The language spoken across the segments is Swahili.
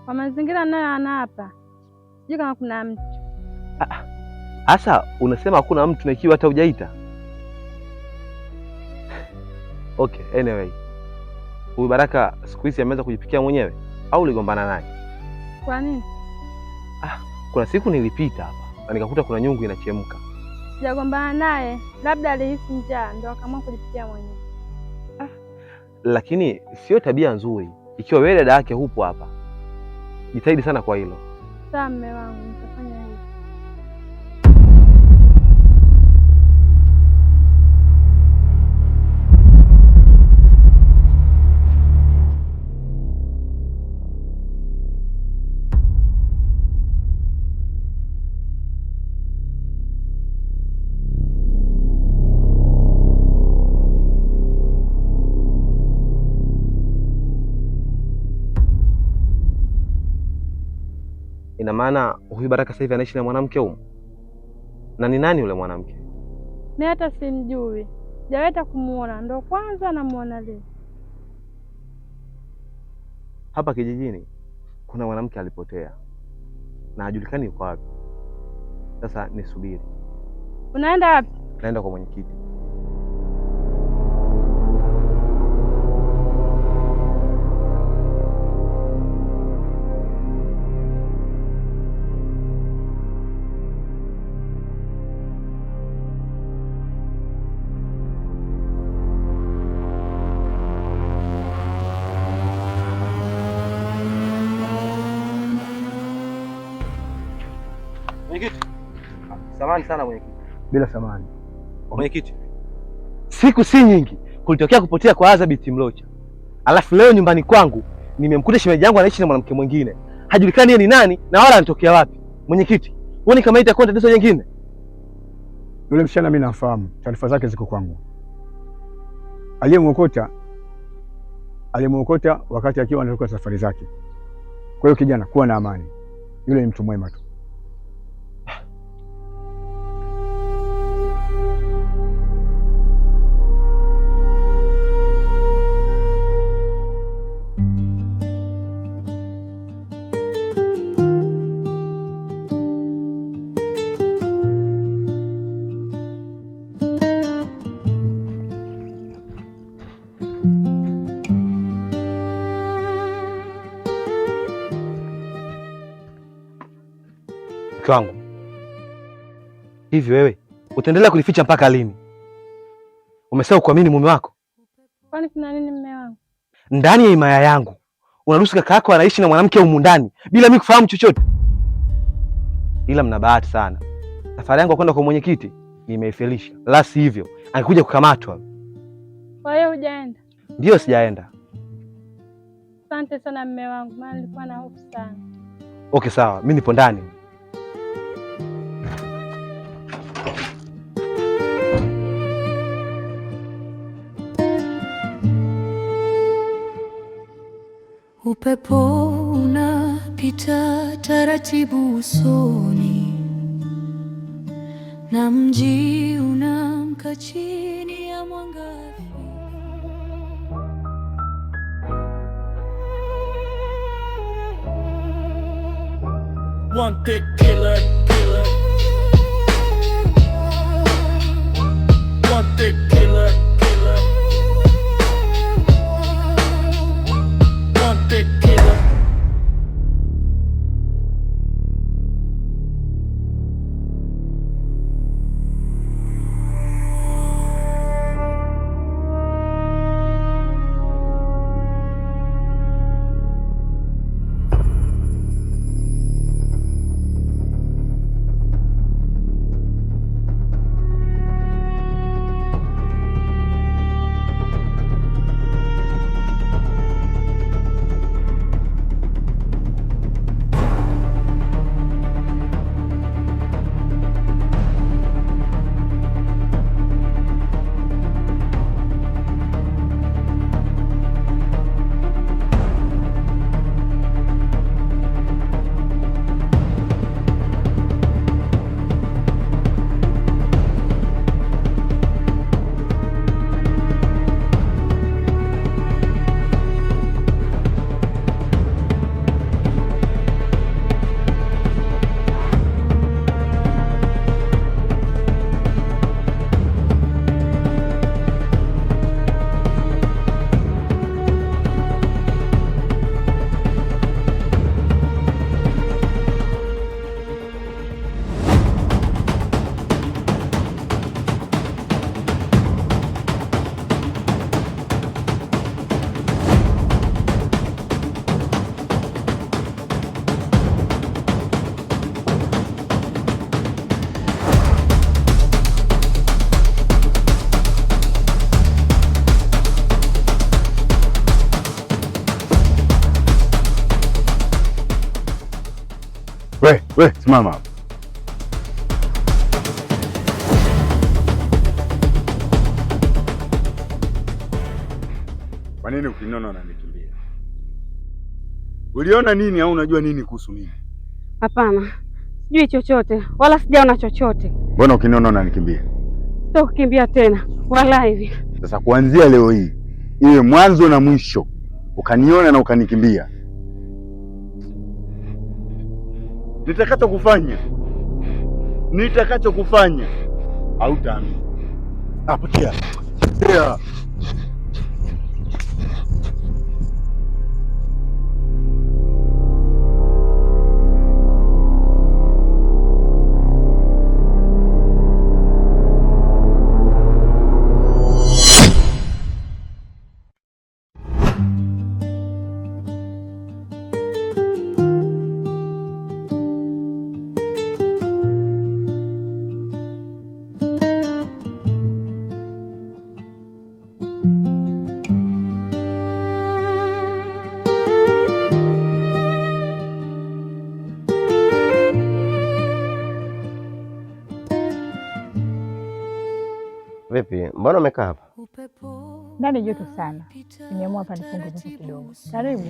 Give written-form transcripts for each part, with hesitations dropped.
Kwa mazingira nayo ana hapa, sijui kama kuna mtu. Asa unasema hakuna mtu na ikiwa hata hujaita? Okay, anyway. Huyu Baraka siku hizi ameanza kujipikia mwenyewe au uligombana naye? Kwa nini? Kuna siku nilipita hapa na nikakuta kuna nyungu inachemka. Sijagombana naye, labda alihisi njaa ndio akaamua kujipikia mwenyewe. Lakini sio tabia nzuri ikiwa wewe dada yake hupo hapa. Jitahidi sana kwa hilo. Sawa mme wangu, nitafanya hivyo. Ina maana huyu Baraka sasa hivi anaishi na mwanamke humo? Na ni nani yule mwanamke? Mimi hata simjui, sijawahi hata kumuona, ndo kwanza namuona leo. Hapa kijijini kuna mwanamke alipotea na hajulikani yuko wapi. Sasa nisubiri, Unaenda wapi? naenda kwa mwenyekiti. Mwenyekiti, samahani sana mwenyekiti. Bila samani. Mwenyekiti, siku si nyingi kulitokea kupotea kwa Aza binti Mlocha, alafu leo nyumbani kwangu nimemkuta shemeji yangu anaishi na mwanamke mwingine, hajulikani yeye ni nani na wala anatokea wapi. Mwenyekiti, huoni kama itakuwa tatizo jingine? Yule msichana mimi namfahamu, taarifa zake ziko kwangu. Aliyemwokota alimwokota wakati akiwa anatoka safari zake. Kwa hiyo kijana, kuwa na amani, yule ni mtu mwema tu. Mke wangu, hivi wewe utaendelea kunificha mpaka lini? Umesahau kuamini mume wako? Kwani kuna nini mme wangu? Ndani ya himaya yangu unaruhusu kaka yako anaishi na mwanamke humu ndani bila mimi kufahamu chochote? Ila mna bahati sana, safari yangu ya kwenda kwa mwenyekiti nimeifelisha, la si hivyo angekuja kukamatwa. Kwa hiyo hujaenda? Ndiyo, sijaenda. Asante sana mme wangu, maana nilikuwa na hofu sana. Okay, sawa, mimi nipo ndani. Upepo unapita taratibu usoni, na mji unaamka chini ya mwanga hafifu. One thick killer, killer. One thick killer, killer. One thick killer. We, simama hapo. Kwa nini ukiniona unanikimbia? Uliona nini au unajua nini kuhusu mimi? Hapana, sijui chochote wala sijaona chochote. Mbona ukiniona unanikimbia? Sio kukimbia tena, wala hivi. Sasa kuanzia leo hii iwe mwanzo na mwisho, ukaniona na ukanikimbia, nitakachokufanya hautaamini. Ah, potea. Potea. Vipi, mbona umekaa hapa? Ndani joto sana, nimeamua hapa nipunge upepo kidogo. Karibu.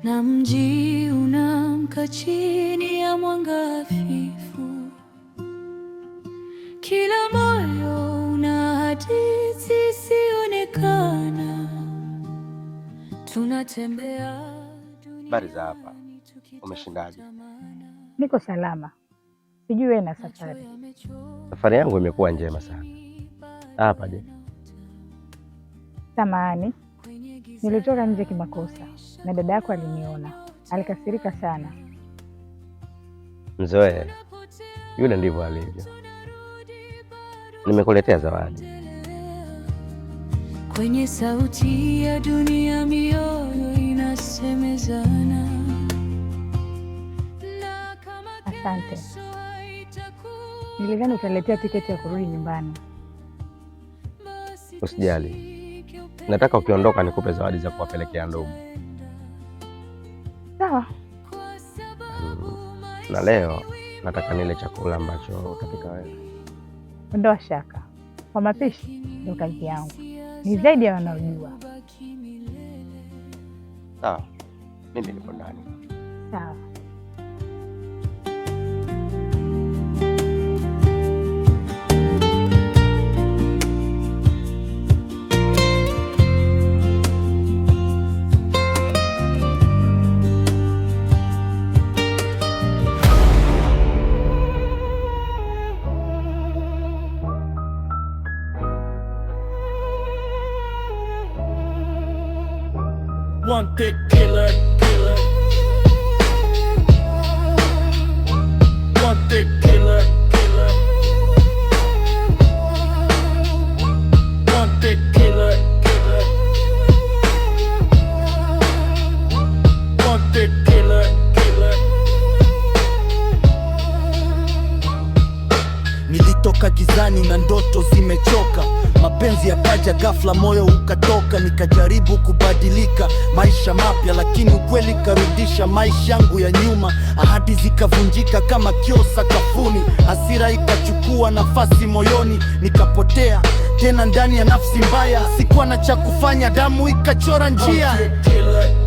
Na mji unaamka chini ya mwanga hafifu, kila moyo una hadithi isiyoonekana. Tunatembea Habari za hapa, umeshindaje? Niko salama, sijui wewe na safari. Safari yangu imekuwa njema sana. Hapa je? Samahani, nilitoka nje kimakosa na dada yako aliniona, alikasirika sana. Mzoee, yule ndivyo alivyo. Nimekuletea zawadi. Kwenye sauti ya dunia, mioyo inasemezana. Na kama Asante. kesho haitakuwa, Nilidhani utaletea tiketi ya kurudi nyumbani. basi Usijali, tushike upendo nataka ukiondoka nikupe zawadi za kuwapelekea ndugu. Sawa. kwa sababu Na leo nataka nile chakula ambacho utapika wewe. Ondoa shaka, kwa mapishi ndio kazi yangu, ni zaidi ya wanaojua. baki milele. Sawa, mimi nipo ndani. Sawa. One thick killer, killer. One thick killer, killer. One thick killer, killer. One thick killer, killer. Nilitoka gizani na ndoto zimechoka, mapenzi yakaja ghafla, moyo ukatoka. Nikajaribu kubadilika, maisha mapya, lakini ukweli karudisha maisha yangu ya nyuma. Ahadi zikavunjika kama kioo sakafuni, hasira ikachukua nafasi moyoni, nikapotea tena ndani ya nafsi mbaya. Sikuwa na cha kufanya, damu ikachora njia. One thick killer.